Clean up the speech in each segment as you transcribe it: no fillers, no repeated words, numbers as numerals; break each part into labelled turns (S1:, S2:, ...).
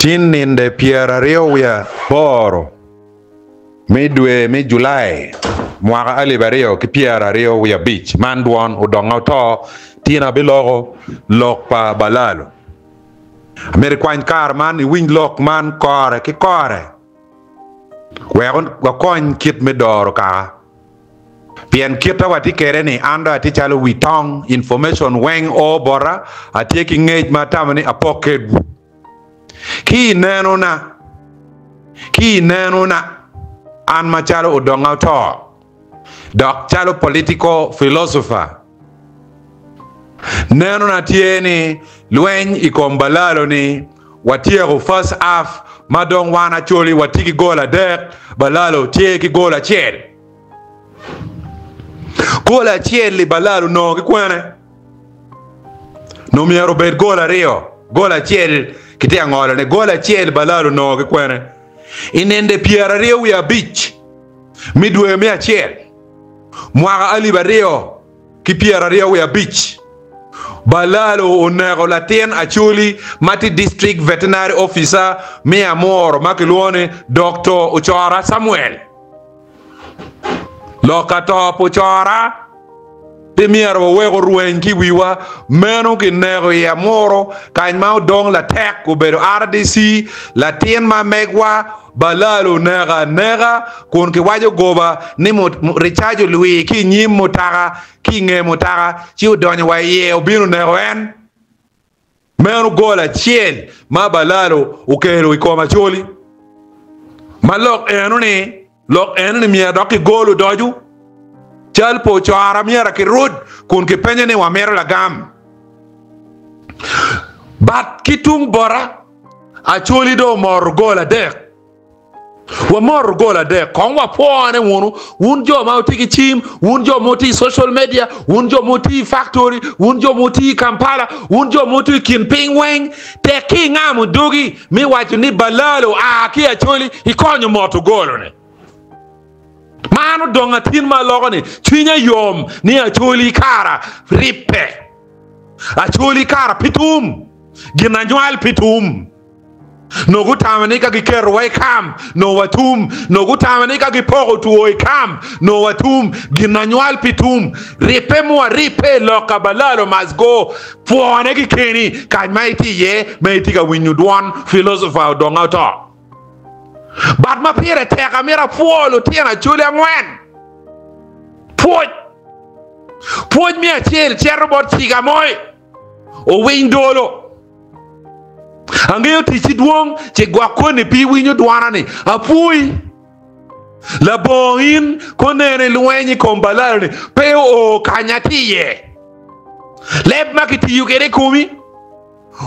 S1: Tin ninde pyeraryo wiye aboro me dwe me Julai mwaka 2025 man dwon odonga oto tin abiloko lok pa Balalo. Amito ikwany kare man iwiny lok man kore ki kore wek wakony kit me doro kaka. Pien kita watye kede ni an dong atye calo wi tong, information weng o bota, atye ki ngec ma atamo ni apok kedwu. Ki i neno na, ki i neno na, an macalo odonga oto, dok calo political philosopher, neno na tye ni lweny i kom balalo ni watyeko first half ma dong wan Acholi watye ki gol adek, balalo tye ki gol acel. Gol acel-li balalo onongo ki kwene? Nongo myero obed gol aryo, gol acel kitye ka ngolone. Gol acel balalo onongo ki kwene? I ninde pyeraryo wiye abic me dwe me acel, mwaka 2025, Balalo oneko latin Acholi ma tye District Veterinary Officer me Amuru ma kilwongo ni Doktor Ocora Samuel. Lok ka to pa Ocora pe myero wawek orweny ki i wiwa. Meno kineko i Amuru kany ma odong latek obedo RDC latin ma megwa Balalo oneko aneka kun kiwaco goba ni ricac olwir ki i nyim mutoka ki i nge mutoka ci odonyo wa iye obino oneko en. Meno gol acel ma Balalo okelo i kom Acholi. Ma lok eno-ni, lok eno-ni myero dok kigol odoco. Cal pa ocora myero kirud kun kipenyo ni wamito lagam. But ki tung bota, Acholi dong omoro gol adek. Wamoro gol adek. Kong wapwone wunu, wun jo ma wutye ki cim, wun jo ma wutye i social media, wun jo ma wutye i factory, wun jo ma wutye i Kampala, wun jo ma wutye i kin piny weng. Tek ki ingamo dogi me waco ni Balalo oa ki Acholi ikonyo moto golo-ni. Man odong atin ma aloko ni cwinya yom ni Acholi kara ribbe. Acholi kara pe tum. Ginanywal pe tum. Nongo gutamo ni ka giketowa i kam, nongo watum. Nongo gutamo ni ka gipoko two i kam, nongo watum. Ginanywal pi tum. Ribbe mua ribbe i lok ka balalo must go. Pwone kekeni kany ma itye iye ma itye ka winyo dwon philosopher odonga oto. But ma pire tek amito apwo lutino Acholi angwen. Pwoc. Pwoc me acel cito bot Ciga Moi. Owiny dolo. Angeyo ticci dwong, ci gwok koni pe iwinyo dwona ni, Apwoyi. Labongo in konene lweny i kom balalo-ni pe oo kanya atye iye. Leb ma kitiyo kwede i komi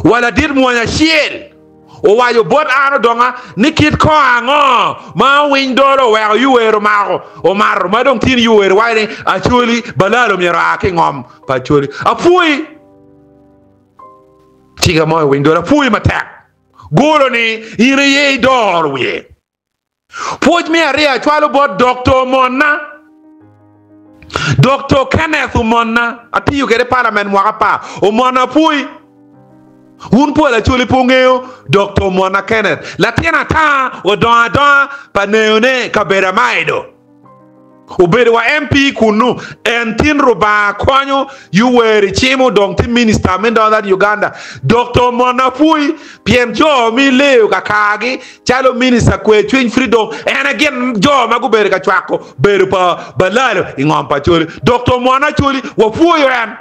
S1: wa ladit mwony acel owaco bot an odonga ni kit kongo ango ma owiny dolo oweko Yoweri omako omato ma dong tin Yoweri waco ni Acholi balalo myero oa ki i ngom pa Acholi. Apwoyi. Ciga mo i winy dol apwoyi matek. Golo ni in aye idoro wiye. Pwoc me aryo acwalo bot Doktor Monna. Doktor Kenneth Omonna, atiyo kwede i palament mwaka apar. Omonna apwoyi. Wun pol Acholi pe wungeyo Doktor Omonna Kenneth. Latin ata odongo adonga pa neyone kabedo Amaido. Obedo wa MP kunnu en tin Rubanga konyo Yoweri cimo dong tye minister me Northern Uganda Doktor Omonna apwoyi pien jo mi leyo kakagi calo minister kwe cwiny freedom en aye gin jo ma gubedo ka cwako bedo pa Balalo i ngom pa Acholi Doktor Omonna Acholi wapwoyo en.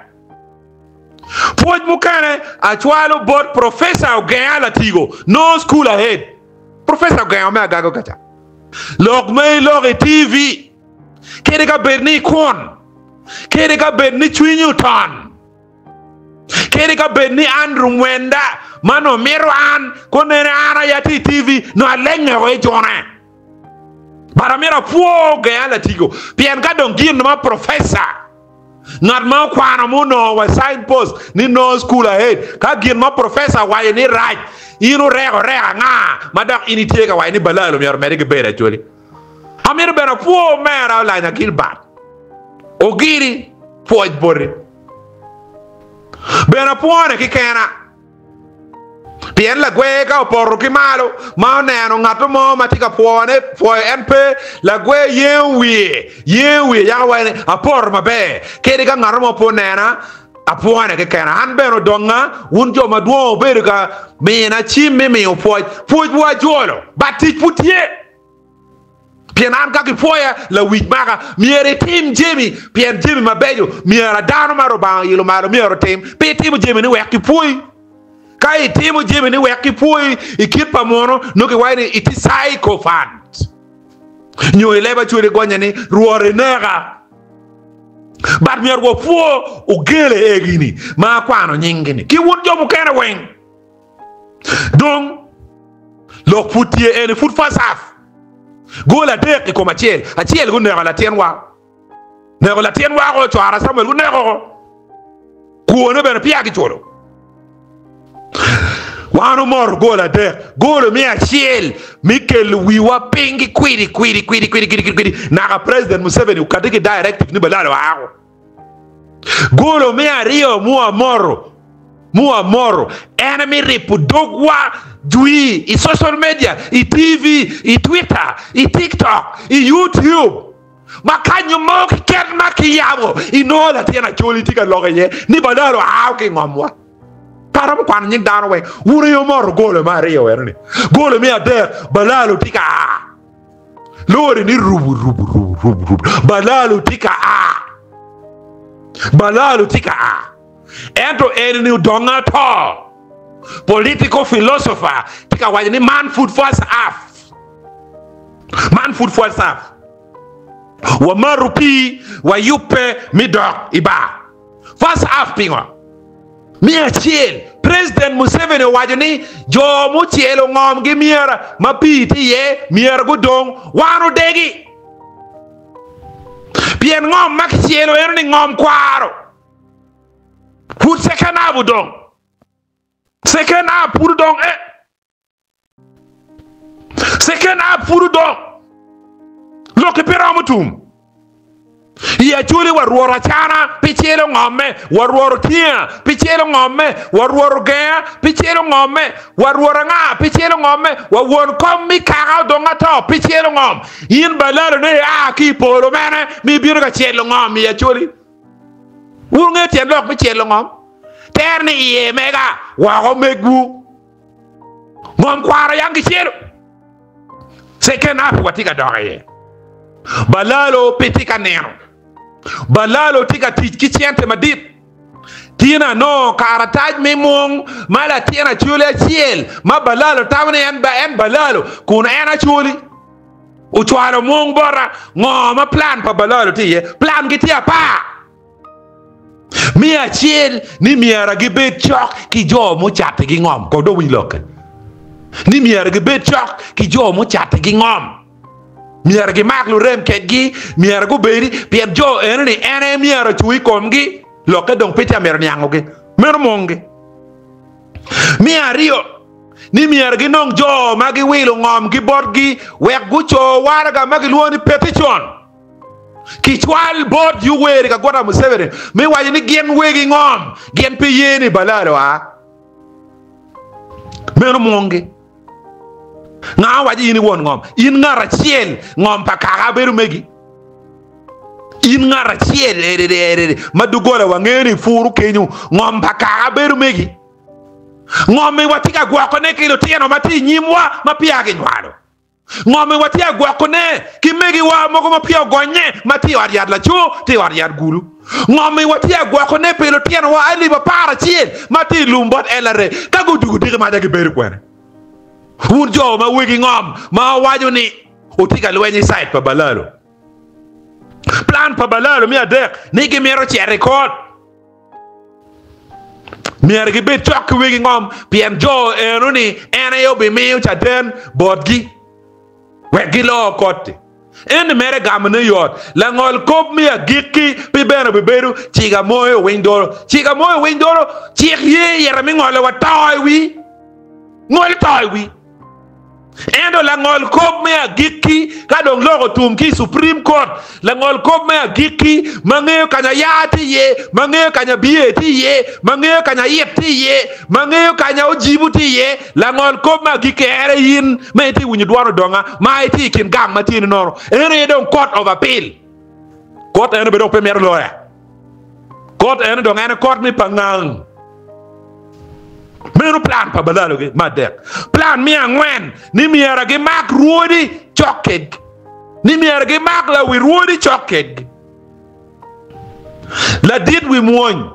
S1: Pwoc mukene acwalo bot Professor Ogenga Latigo no school ahead Professor Ogenga me Agago kaca. Lok ma iloko i TV, kadi ka bed ni ikun, kadi ka bed ni cwinyi oton, kadi ka bed ni Andrew Mwenda ma nongo mito an, ko nene an aye atye i TV, nongo alenge woko i cune. But amito apwo Genga Latigo, pien ka dong gin ma professor Ngat ma okwano munongo wa sign post ni no school ahead ka gin ma professor owaco ni rac in oreko reko anga ma dok in itye ka waco ni balalo myero omedde ki bedo acholi. Amito bene apwo omera Olanya Gilbert Ogiri pwoc boti. Bene apwone kekena. Pien lagwer ka opoto ki malo ma oneno ngat mo ma tye ka pwone, pwoyo en pe, lagwer yengo wiye, yengo wiye yako waco ni, 'Apoto maber, kadi ka ngat mo pe onena, apwone kekena. An bene odonga, wun jo madwong wubedo ka mina cim me miyo pwoc, pwocwu ajolo, but tic pud tye. Pien an ka gipwoya, lawic maka. Myero itim jami, pien jami mabeco myero dano ma Rubanga oilo malo myero otim. Pe itimo jami ni wek gipwoyi. Ka itimo jami ni wek gipwoyi i kit pa muno, nongo giwaco ni itye sycophant. Nyo i leb Acholi gonye ni Rwot ineka. But myero wapwo ogele egini ma akwano nyinggi-ni ki wun jo mukene weng. Dong lok pud tye eni pud first half. Gol adek i kom acel, acel guneko latin wa. Neko latin wako cwara Samuel guneko ko. Kwone bene peya giculo. Wan omoro gol adek, gol me acel me kelo wiwa piny ki kwidi kwidi kwidi kwidi kwidi kwidi naka President Museveni okati ki directive ni balalo ako. Golo me aryo muamoro muamoro en me ripo dogwa jwi i social media, i TV, i Twitter, i TikTok, i YouTube. Ma kanyo mo keken ma kiyabo inongo latin Acholi tye ka lok iye ni balalo ao ki i ngomwa. Pe aromo kwano nying dano weng. Wun aye wumoro golo me aryo eno-ni. Golo me adek balalo tye ka a. Lori ni rubu rubu rubu rubu rubu. Balalo tye ka a. Balalo tye ka a. Ento eni ni odongo ato. Political philosopher tye ka waco ni man pud first half. Man pud first half. Wamato pii, wayubbe me dok i bar. First half pingo? Me acel, President Museveni owaco ni jo mucelo ngomgi myera ma pii tye iye myero gudong, wan odegi. Pien ngom ma kicelo eno ni ngom kwaro. Pud second half odong. Second half pud odong eh. Second half pud odong. Lokki pe romo tum. I Acholi wa rworo acana pi celo ngomme, wa rworo tinga pi celo ngomme, wa rworo genga pi celo ngomme, wa rworo anga pi celo ngomme, wa won kom mi kaka odong ato pi celo ngom. In balalo ne ia ki i polo mene mi ibino ka celo ngom i Acholi? Wun wungeyo tyen lok me celo ngom? Ter ni iye mega woko megwu. Ngom kwaro yang kicelo. Second half watye ka dok iye. Balalo pe tye ka nino. Balalo tye ka tic ki cente madit. Tin anongo karatac me mung ma latin acholi acel ma Balalo tamo ni en en Balalo kun en acholi. Ocwalo mung bota. Ngo ma plan pa Balalo tye iye? Plan gi tye apar. Me acel, ni myero gibed cok ki jo mucattigi ngom. Kong dong winj lokke. Ni myero gibed cok ki jo mucattigi ngom. Myero gimak lurem kedgi, myero gubedi, pien jo eno-ni en aye myero ocung i komgi. Lokke dong pe tye amito niangogi. Meno munggi. Me aryo, ni myero ginong jo ma giwilo ngomgi botgi wek guco waraga ma gilwongo ni petition. Kicwal bot Yoweri Kaguta Museveni me waco ni gin wegi ngom, gin pe ye ni Balalo a. Meno mwongi. Nga owaco in i won ngom? In ngat acel ngom pa kaka bedo megi. In ngat acel erere ma dogola wangeyo ni puru kenyo ngom pa kaka bedo megi. Ngom-mi watye ka gwokone ki lutino ma tye i nyimwa ma peya kinywalo. Ngo ma watye ka gwokone ki megiwa mogo ma peya ogonye ma tye i ot yat laco, tye i ot yat gulu? Ngo ma watye ka gwokone pi lutinowa alip aparacel ma tye i lum bot LRA ka gudugo diki maca gibedo kwene? Wun jo ma wegi ngom ma wuwaco ni wutye ka lweny i cait pa Balalo. Plan pa Balalo me adek ni gimito cito i kot. Myero gibed cok ki wegi ngom pien jo eno-ni en aye obimiyo caden botgi wek gilor kot-ti. Ento mere gamone yot. Langol kop me agikki pe bene obibedo ciga moyo winy dolo. Ciga moyo winy dolo cik ye ite me ngolo wa to i wi. Ngol to i wi. Ento langol kop me agikki ka dong lok otum ki i Supreme Court, langol kop me agikki ma ngeyo kanya yaa tye iye, ma ngeyo kanya biye tye iye, ma ngeyo kanya it tye iye, ma ngeyo kanya ojibu tye iye, langol kop me agikki en aye in ma itye winyo dwon odonga ma itye i kin gang ma tye ni nono, en aye dong Court of Appeal. Court eno bene dong pe mito loya. Court eno dong en aye court me pangang. Meno plan pa balalogi me adek. Plan me angwen ni myero gimak rwodi cok kedgi. Ni myero gimak lawi rwodi cok kedgi. Ladit wi mwony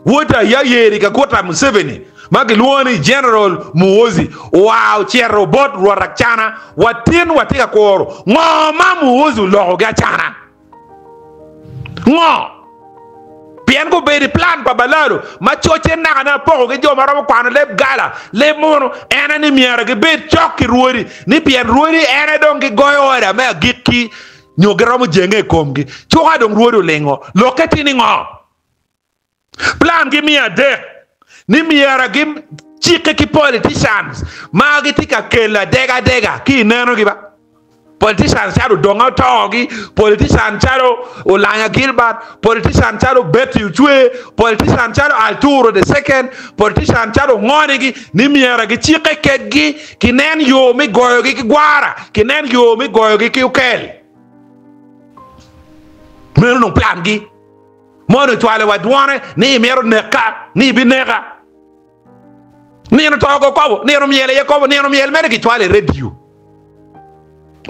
S1: wod Yayeri Kaguta Museveni ma gilwongo ni General Muhoozi oa ocito bot Rwot Acana. Watin watye ka kuro ngo ma Muhoozi oloko ki Acana. Ngo? Pien gubedo i plan pa balalo ma cocce nakana poko ki jo ma romo kwano leb gala, leb munu, en aye ni myero gibed cok ki rwodi, ni pien rwodi en aye dong gigoyo oda me agikki nyo giromo jenge i komgi. Cuka dong rwodi olingo, lokke tye ni ngo? Plan gi me adek ni myero gicikke ki politicians ma gitye ka kelo adegadega ki inenogi ba. Politicians calo Odonga Otogi, politician calo Olanya Gilbert, politician calo Betty Ocwe, politician calo Alturo the second, politician calo Ongonigi ni myero gicikke kedgi kinen yo me goyogi ki gwara, kinen yo me goyogi ki okel. Meno dong plan gi. Moni ocwalo wa dwone ni imito neka, ni ibineka. Nino to go kobo, nino myel aye kobo, nino myel mere gicwalo i redio.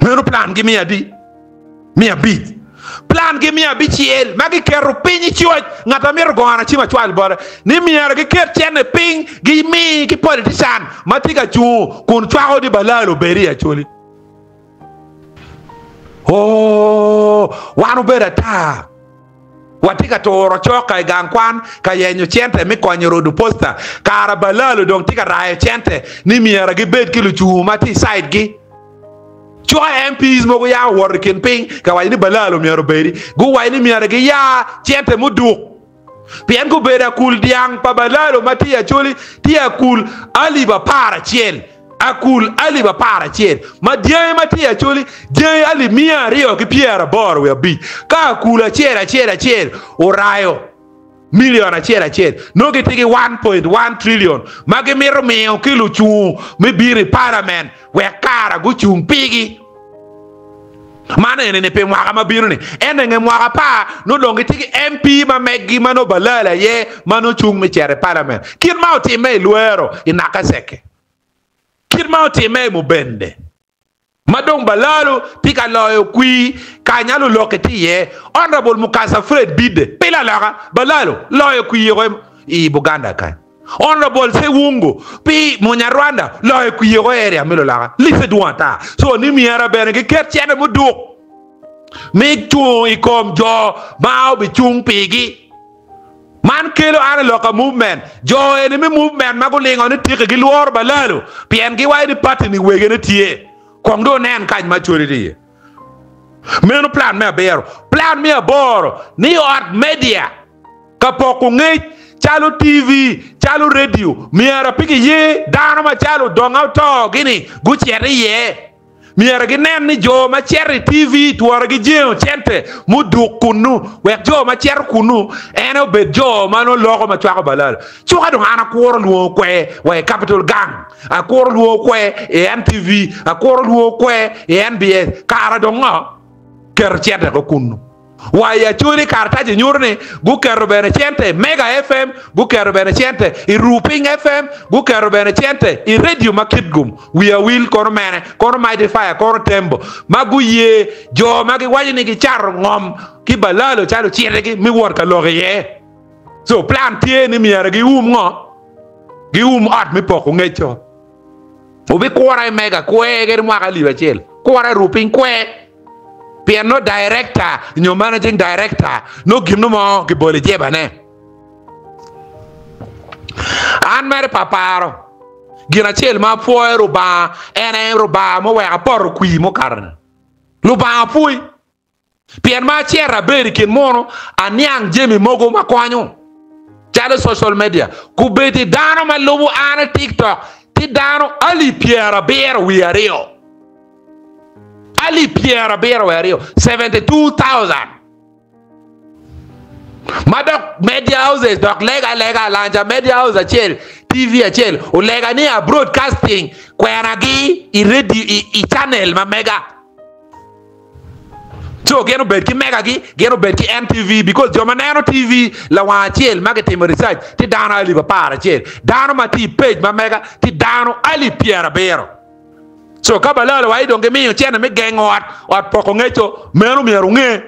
S1: Meno plan gi me adi? Me abic. Plan gi me abicel ma giketo piny i coc, ngat ma mito gona ci macwal bote, ni myero giket cene piny gimi ki politician ma tye ka cungo kun cwako di balalo obed i Acholi. Oo, wan obedo ata. Watye ka turo coka i gang kwan ka yenyo cente me konyo rodo posta. Kara balalo dong tye ka rayo cente ni myero gibed ki lucungu ma tye i cide gi. Cuka MPs mogo ya owoto i kin piny ka waco ni balalo myero obedi. Guwaco ni myero giya cente muduk. Pien gubedo akul dyang pa balalo ma tye i Acholi tye akul alip 11, akul alip 11, ma dyangi ma tye i Acholi dyangi alip 285. Ka akul acel acel acel orayo milion acel acel, nongo gitye ki 1.1 trillion ma gimito miyo ki lucungu me bino i palament wek kara gucung pigi. Man eni-ni pi mwaka ma bino-ni. Ento i nge mwaka apar, nongo dong gitye ki MP ma meggi ma nongo Balal aye ma nongo cung me cito i palament. Kit ma otimme i Lwero i Nakaseke, kit ma otimme i Mubende, ma dong Balalo tye ka loyo kwir kanya lulokke tye iye, Honourable Mukasa Fred Bidde pi laloka Balalo loyo kwir i Buganda kany. Honourable Sewungu pi Munyarwanda loyo kwiyoko area me Lulaka lise dwong ata so ni myero bene giket cene muduk me cung i kom jo ma obicung pigi. Man kelo an i loka movement jo eni me movement ma gulingo ni tiki gilworo balalo pien giwaco ni party ni wege ne tye. Kong dong nen kany ma Acholi tye iye. Meno plan me abiro. Plan me aboro ni ot media Ka poko ngec calo TV, calo redio, myero pe giye dano macalo odonga oto gini gucit iye. Myero ginen ni jo ma cito i TV twora gijengo cente muduk kunnu wek jo ma cito kunnu en obed jo ma nongo loko ma cwako balalo. Cuka dong an akuro lwongo kwer wa i Capital Gang, akuro lwongo kwer i NTV, akuro lwongo kwer i NBS. Kara dong ngo? Keto cente ko kunnu. Wa i Acholi karatac nyuto ni guketo bene cente i Mega FM, guketo bene cente i Rupiny FM, guketo bene cente i redio ma Kitgum, Wi Awil kono mene, kono Mighty Fire, kono Tembo, ma guye jo ma giwaco ni gicato ngom ki balalo calo citigi me wot ka lok iye. So plan tye ni myero gium ngo? Gium ot me poko ngec-co. Wubikura i Mega kwer kadi mwaka alip acel, kura i Rupiny kwer. Pien nongo director nyo managing director nongo gin mo kibolo i jebane. An mere pe aparo gin acel ma apwoyo Rubanga en aye Rubanga muweko apoto kwir mukato-ni. Lubanga apwoyi pien ma acito abedo i kin muno aniang jami mogo ma konyo calo social media kubedi dano ma lubo an i tiktok tye dano alip 72. 72,000, 72,000. Ma dok media houses dok lego alega alanca media house acel, TV acel olega ni a broadcasting kwenagi i radio i channel ma mega. Co gin obed ki mega gi, gin obed ki NTV because jo ma neno TV lawang acel ma kitimo research tye dano alip 11, dano ma tye i page ma mega tye dano alip 70. Co ka balalo wa dong gimiyo cene me gengo ot ot poko ngeco meno myero wunge.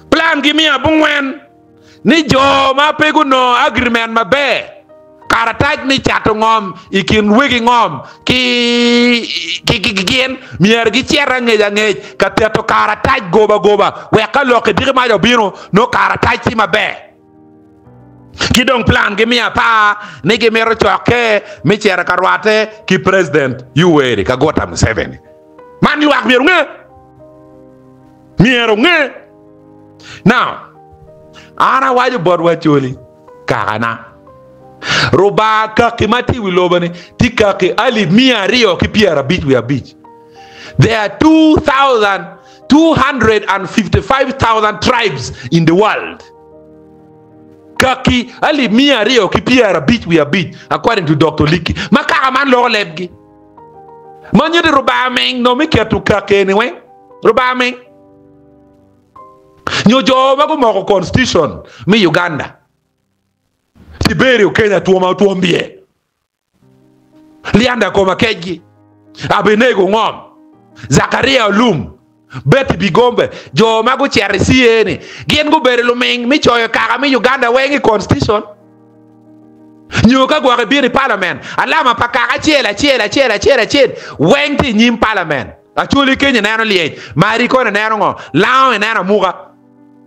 S1: Plan gimiyo abongwen ni jo ma pe gunongo agreement maber, karatac me cato ngom i kin wegi ngom ki gin myero gicit angec angec ka teto karatac goba goba wek ka lok i diki mac obino nongo karatac tye maber. Ki dong plan gimiyo apar ni gimito cokke me cito ka rwatte ki President Yoweri Kaguta Museveni. Man lwak myero onge. Myero onge. Now, an awaco botwu Acholi, kakana, Rubanga kaki ma tye i wi lobo-ni tye kaki alip 255. There are 2,255,000 tribes in the world. Kaki alip 255 according to Doctor Leakey. Ma kaka man loko lebgi. Ma nyuto Rubanga ming nongo me keto kaki eni weng. Rubanga ming. Nyo jo ma gumoko constitution me Uganda. Siberia Kenya twoma otwom biye. Leander Komakecgi, Abenego Ngom, Zakaria Olum, Betty Bigombe, jo ma gucito i CA ni gin gubedo luming me coyo kaka me Uganda weng i constitution. Nyo ka gwok ibino i parliament, alama pa kaka acel acel acel acel acel weng tye i nyim parliament. Acholi keny ineno lyec, Mari kono ineno ngo, Lango ineno amuka.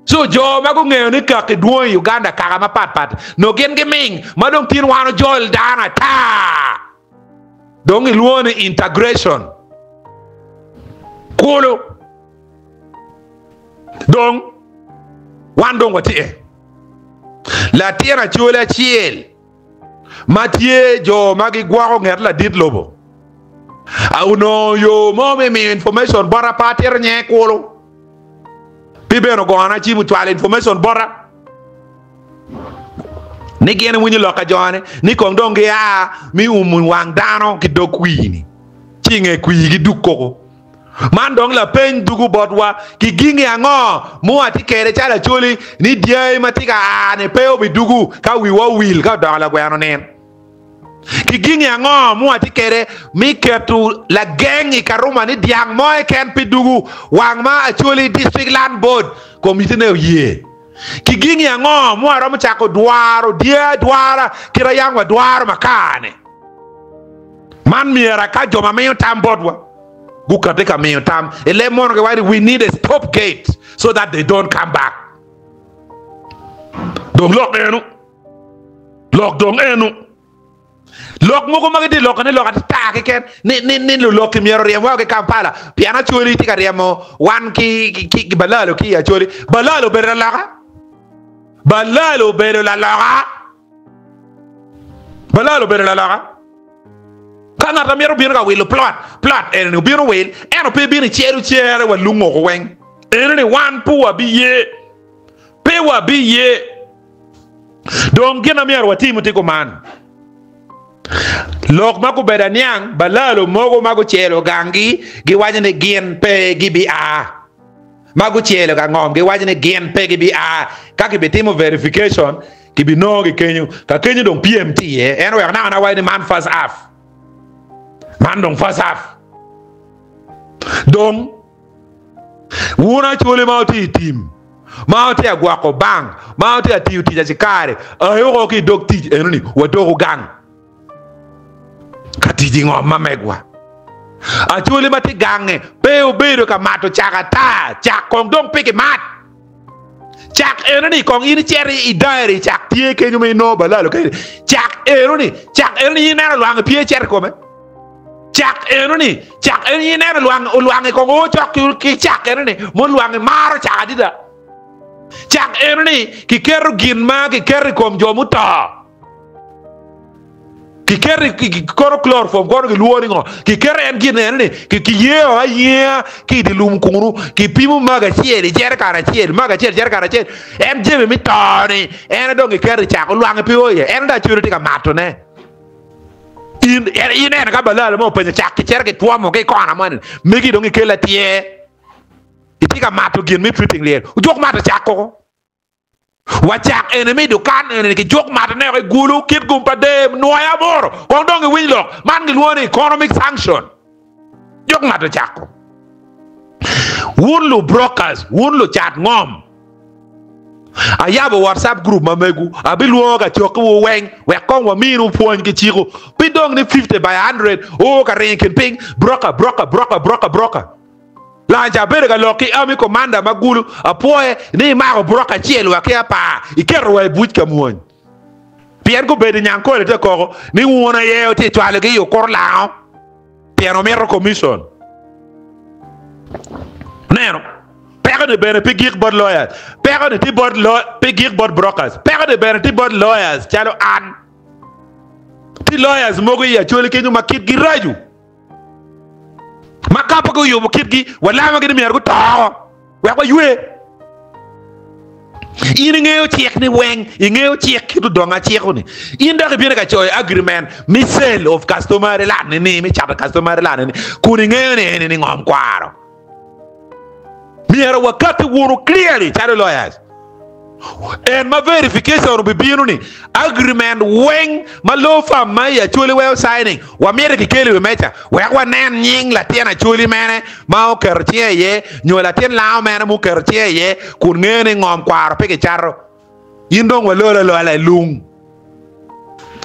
S1: Co jo ma gungeyo ni kaki dwong i Uganda kaka mapat pat nongo gin giming ma dong tin wan ojol dano ata dong gilwongo ni integration kulu dong wan dong watye latin acoli acel ma tye jo ma gigwoko nget ladit lobo onongo yo mo me miyo information bota pe atito nyinge kulu. Pi bene ogona cim ocwalo information bota ni gin winyo lok ka jone ni kong dong gia mi umo wang dano ki dog kwir-ni ci i nge kwir gidug koko. Man dong lapeny dugu botwa ki gingi ango mua tye kede calo Acholi ni dyangi ma tye ka aa-ni pe obidugu ka wiwa owil ka odoko lagweno nin. Ki gingi ango ma watye kwede me keto lageng i Karuma ni dyang mo keken pe dugu wang ma Acholi District Land Board Committee ne oye? Ki gingi ango ma waromo cako dwaro dye adwara kit ayang wadwaro makar-ni? Man myero ka jo ma miyo tam botwa gukati ka miyo tam i leb mono giwaco ni we need a stop gate so that they don't come back. Dong lok eno. Lok dong eno. Lok mogo ma gitye loko ni lok ata keken ni ni ni lulok-ki myero oryem woko ki Kampala pien Acholi tye ka ryemo wan ki ki Balalo ki i Acholi. Balalo obedo laloka. Balalo obedo laloka. Balalo obedo laloka. Ka ngat ma mito bino ka wilo plot, plot eni ni obino wil, ento pe bino icelo cere wa lungo ko weng. Eni ni wan pe wabiye. Pe wabiye. Dong gin ma myero watim tye kuman, Lok ma gubedo aniang, balalo mogo ma gucelo ganggi giwaco ni gin pe gibia, ma gucelo ka ngom giwaco ni gin pe gibia, ka kibitimo verification kibinongogi kenyo, ka kenyo dong pyem tye iye. En oweko naka awaco ni man first half, man dong first half. Dong Wun Acholi ma wutye i tim, ma wutye ka gwoko bank, ma wutye ka tiyo tic acikari, aye woko ki i dog tic enoni, wadoku gang ka tic i ngom ma megwa. Acholi ma tye gange pe obedo ka mato cak ata, cak kong dong pe kimat. Cak enoni kong in icito i diary, cak tye kenyo ma inongo balalo kede. Cak enoni, cak enoni in ineno lwangi pye cito i kome. Cak enoni, cak enoni in ineno lwang olwangi kong o cok ki cak enoni ma olwangi maro cak adada. Cak enoni kiketo gin ma kiketo i kom jo muto. Kiketo i kono chloroform kono gilwongo ni ngo? Kiketo en gin eno ni kiyeo ayenga ki i dye lum kunu, kipimo mag acel i jerekan acel, mag acel i jerekan acel. En jami me to-ni en aye dong kiketo i cak, olwange pe o iye. En dong acwele tye ka matone. In ineno ka balalo mo openyo cak kicito kitwomo ki i kona moni, megi dong ikelo atyer. Itye ka mato gin me treating lyel. Wujuk mato cak koko. Wa cak eni me dukan eni ki juk mato ne i gulu kit gum pa der nwoya moro. Kong dong iwiny lok man gilwongo ni economic sanction. Juk mato cako. Wun lu brokers, wun lucat ngom. Ayabo WhatsApp group ma megu, abilwongo ka cokki wu weng wek kong waminu pwony ki ciko. Pi dong ni 50 by 100 oo ka ringo i kin piny, broker, broker, broker, broker, broker. Lanca abedo ka lok ki Army Commander ma Gulu, apwoye ni imako brok acel wa ki apar iketo wa i buc ka mwony. Pien gubedo i Nyankole te koko ni wun aye wutye cwalogi i Okuru Lango pien wumito commission. Neno, peko ni bene pe gik bot lawyers, peko ni tye bot pe gik bot brokers, peko ni bene tye bot lawyers calo an. Tye lawyers mogo i Acholi kenyo ma kitgi raco. Ma ka pe guyubo kitgi, walamogi ni myero guto woko wek waywe. In ingeyo cik ni weng, ingeyo cik kit odongo aciko-ni. In dok ibino ka coyo agreement me sale of customary land ni, me cato customary land ni, kun ingeyo ni eni ni ngom kwaro. Myero wakati wunu clearly calo lawyers. En ma verification obibino ni agreement weng ma law firm ma i Acholi weo signing wamito kikel i wi meja wek wanen nying latin Acholi mene ma oketo cinge iye nyo latin lango mene muketo cinge iye kun ngeyo ni ngom kwaro pe kicato. In dong walol alola i lung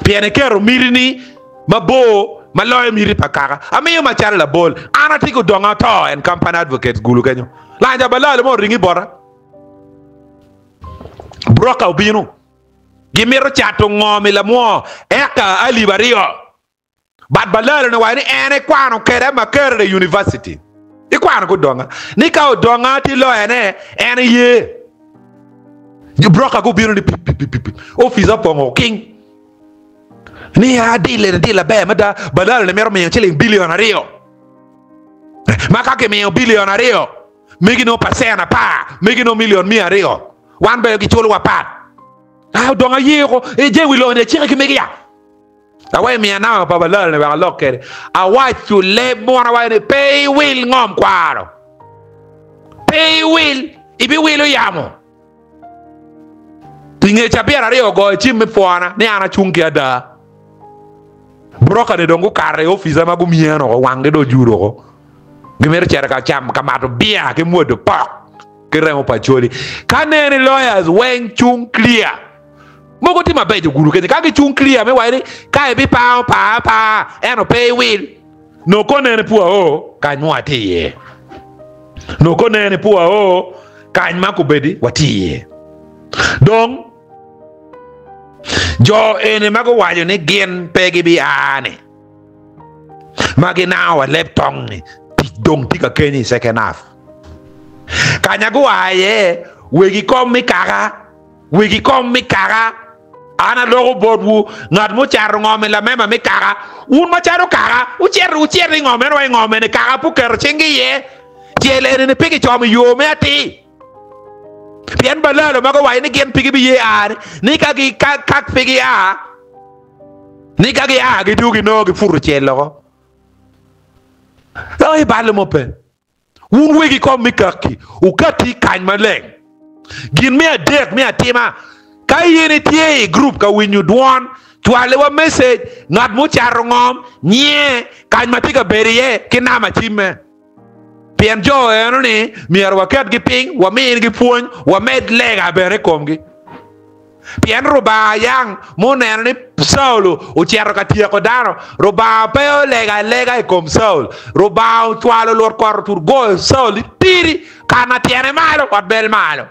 S1: pien iketo mitini mabor ma loyo miti pa kaka. Amiyo macalo labol, an atye ki odonga ato and company advocates gulu kenyo. Lanja balalo mo oringi bota. Broka obino. Gimito cato ngom i lamwo eka alip aryo. But balalo ni waco ni en ekwano kede Makerere University. Ikwano ki odonga. Ni ka odonga tye lawyer ne, en eye. Broka gubino ni pip pip pip pip. Office opongo king. Ni a deal eni deal aber mada. Balalo ni mito miyo ciling billion aryo. Ma ka kimiyo billion aryo, megi nongo percent apar, megi nongo million 200. Wan bene giculowa pat. A odonga ye oko. E je wi lok ni acike ki megi ya. Awaco miya namba pa balalo ni wek alok kede. Awaco leb munu awaco ni pe iwil ngom kwaro. Pe iwil, ibiwilo yamo. I nge cabit aryo ogoyo cim me pwona ni an acung ki ada. Broka ni dong gukato i opica ma gumyeno oko, wanggi dong ojudo oko. Gimito cito ka cam, ka mato bia ki mwodo pok ki remo pa Acholi. Ka neni lawyers weng cung clear. Mogo tye mabeco gudo kenyo ka gicung clear me waco ni ka ibipao par apara ento pe iwil. Nongo ko nene pua o kany ma watye iye. Nongo ko nene pua o kany ma kobedi watye iye. Dong jo eni ma guwaco ni gin pe gibia ni ma ginango wa leb tong ni tic dong tye ka keny i second half. Kanya gua iye wegi kom me kaka. Wegi kom me kaka, an aloko botwu, ngat mucato ngom i lamema me kaka, wun macalo kaka, wucit wucit i ngom eno wa i ngom eni kaka pe oketo cingi iye, cel eni-ni pe kicomo i yo me atir. Pien balalo ma guwaco ni gin pe gibiye a ni ka pe gia, ni ka gia gidwogo ginongo giputo cel loko. Dok i balo mo pe. Wun wegi kom me kaki, wukatti i kany maleng. Gin me adek me atima, Ka in itye i gurup ka winyo dwon, cwaliwa mesej, ngat mucato ngom, nyinge, kany ma tye ka bedo iye, ki namba cimme. Pien jo eno-ni myero waketgi piny, waminigi pwony, wamed lega bene i komgi. Pien Rubanga yang muneno ni Caulo ocito ka tyeko dano, Rubanga pe olego alega i kom Caul. Rubanga ocwalo lutkot otur goyo Caul ni tidi, kana tyene malo, ot bel malo.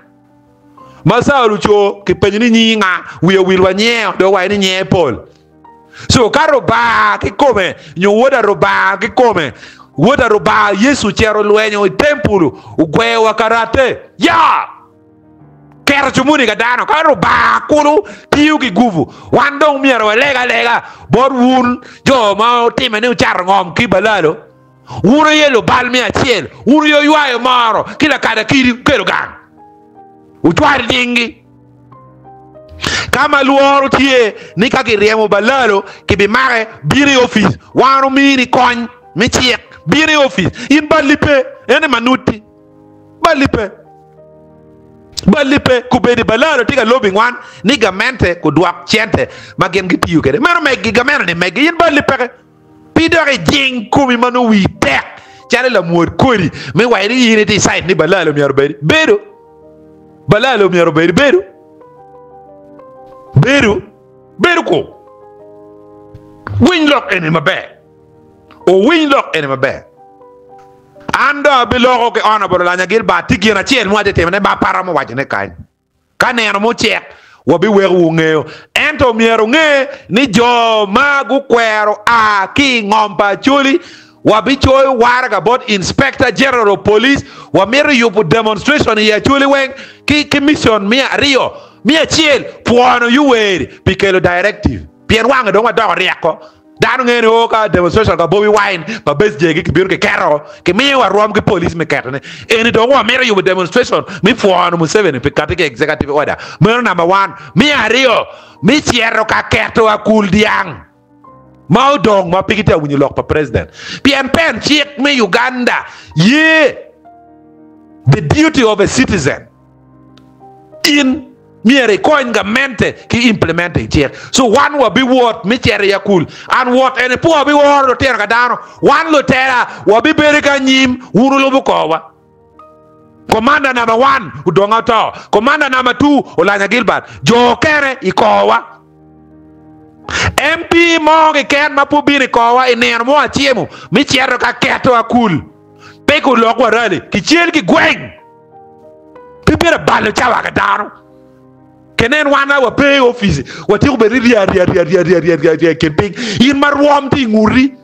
S1: Ma Caul oco, kipenyo ni nyingi nga? Wiye owil wa nyinge, dong owaco ni nyinge pol. Co ka Rubanga kikome, nyo Wod a Rubanga kikome, Wod a Rubanga Yecu ocito olwenyo i tempul, ogweyo wa karate. Ya! Keto cumuni ka dano ka Rubanga kulu tiyo ki gubu. Wan dong myero waleg alega bot wun jo ma wutime ni wucato ngom ki balalo. Wun aye lubal me acel, wun aye wuywayo moro ki lakada kidi wukelo gang. Wucwal nyinggi. Ka ma lworo tye ni ka kiryemo balalo kibimake, bino i opic, wan omini kony me cik. Bino i opic, in balli pe, ene manutti. Balli pe. Balli pe. Kubedi balalo tye ka lobby wan ni gamente kudwok cente ma gin gitiyo kwede. Meno meggi, gamente ni meggi, in balli peke. Pi dok ijing komi ma nongo wii tek calo lamwod kodi me waco ni in itye i cait ni balalo myero obedi. Bedo. Balalo myero obedi. Bedo. Bedo. Bedo ku. Winy lok eni maber. Owiny lok eni maber. An dong abiloko ki Honourable Olanya Gilbert tye gin acel ma watye timone ma pe aromo wacone kany. Ka nino mucek, wabiweko wungeyo. Ento myero wunge ni jo ma gukwero a ki i ngom pa Acholi, wabicoyo waraga bot Inspector General of Police, wamito yubo demonstration i Acholi weng ki ki mission me aryo, me acel pwono Yoweri pi kelo directive pien wange dong wadoko ryeko. Dano ngeyo ni o ka demonstration ka Bobi Wine pa Besigye gi kibino kiketo, kimiyo wa rwom ki police me ketone. Eni dong wamito yubo demonstration me pwono Museveni pi kati ki executive order. Meno number one. Me aryo, me cito ka keto akul dyang ma odong ma pe gitye ka winyo lok pa president. Pien pen cik me Uganda ye the duty of a citizen. In myero ikony gamente ki implementing cik. So wan wabiwot me cito i akul. An wot eni pe wabiworo lutino ka dano. Wan lutela wabibedo ki anyim, wun wulubo korwa. Commander number one odonga oto, commander number two olanya Gilbert, jo okene i korwa. MP mo keken ma pe obino i korwa i nino mo acemo me cito ka keto akul, pe kulok wa rally, kicel ki gweng. Pe bedo abalo cawa ka dano. Kenen wan a wape i opic, watyeko bedo ni rya rya rya rya rya rya rya rya i kin piny. In ma rwom tye i nguti,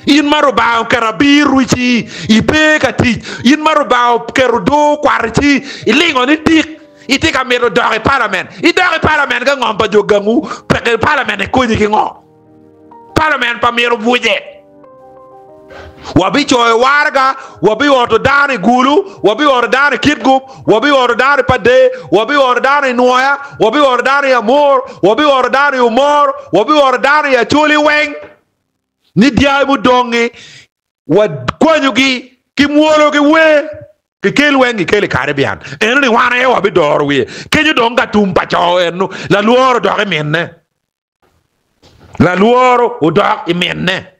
S1: in ma Rubanga oketo abir rwici ipe ka tic, in ma Rubanga oketo odoo okwato ci ilingo ni tik, itye ka mito dok i palament. Idok i palament ka ngom pa jo gangwu peke, palament ekonyi ki ngo? Palament pa myero obwuce. Wabicoyo waraga, wabioto dano i Gulu, wabioto dano i Kitgum, wabioto dano i Pader, wabioto dano i Nwoya, wabioto dano i Amur, wabioto dano i Omoro, wabioto dano i Acholi weng, ni dyangi mudong-ngi wakwanyogi ki mwolo ki wer, kikel weng kikel i Caribbean. Eno-ni wan aye wabidoro wiye. Kenyo dong ka tum pa co eno, lalworo dok i minne. Lalworo odok i minne.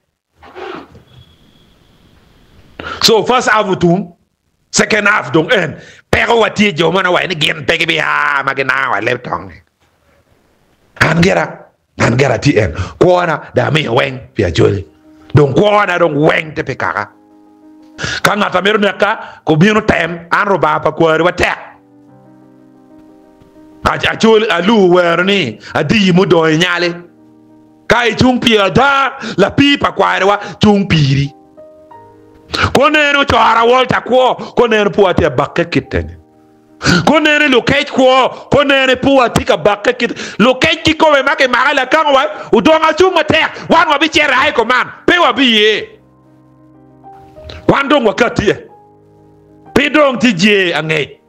S1: So first half otum, second half dong en peko wa tye jo mono waco ni gin pe gibia ma ginango wa leb tong-ngi. An gira, an gira tye en kwona dong amiyo weng pi Acholi. Dong kwona dong weng tye pi kaka. Ka ngat a mito neka kubino tem, an Rubanga pa kwariwa tek. Acol alu wero ni adiyi mudong i nyali. Ka icung pi ada, lapir pa kwariwa cung piri. Koneno cora Walter kwo, koneno pud atye abakke kite-ni. Koneno lukec kwo, koneno pud atye ka bakke kite. Lukec kikome ma kimako i lakango wa, odong acung matek, wan wabicito i command, pe wabiye. Wan dong wakati, pe dong tye jer angec.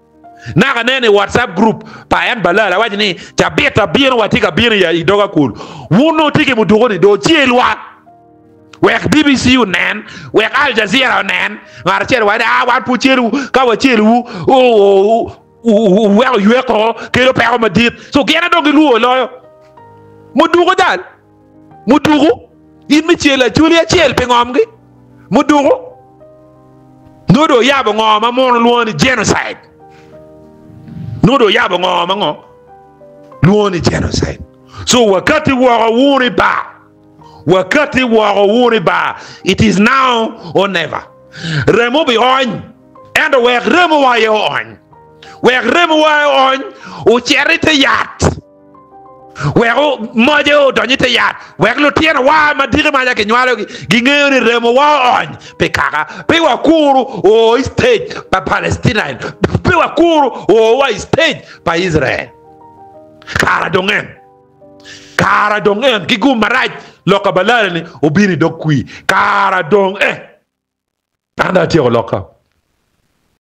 S1: Naka aneno i WhatsApp group pa en Balal awaco ni cabit abino watye ka bino i dog akul. Wun nongo tye ki muduku ni dong celwa wek BBC onen, wek Al Jazeera onen. Ngat acel owaco ni ah wan pe wacelwu, ka wacelwu wuweko yweko kelo peko madit. So gin aye dong gilwor loyo muduku dal. Muduku, in me celo acholi acel pi ngomgi. Muduku, nongo dong oyabo ngo ma muno lwongo ni genocide. Nongo dong oyabo ngo ma ngo lwongo ni genocide. So wakati woko wunu i bar. Wakati woko wunu i bar. It is now or never. Remo bi ony. Ento wek remowa aye oony. Wek remowa aye oony, ocit i te yat. Wek moce odony i te yat, wek lutinowa ma diki maca kinywalogi gingeyo ni remowa oony pi kaka. Pe wakuru o i stage pa Palestine, pe wakuru o wa i stage pa Israel. Kara dong en, kara dong en, ki gum marac lok pa balale ni obino i dog kwir. Kara dong en. An dong atyeko lokka.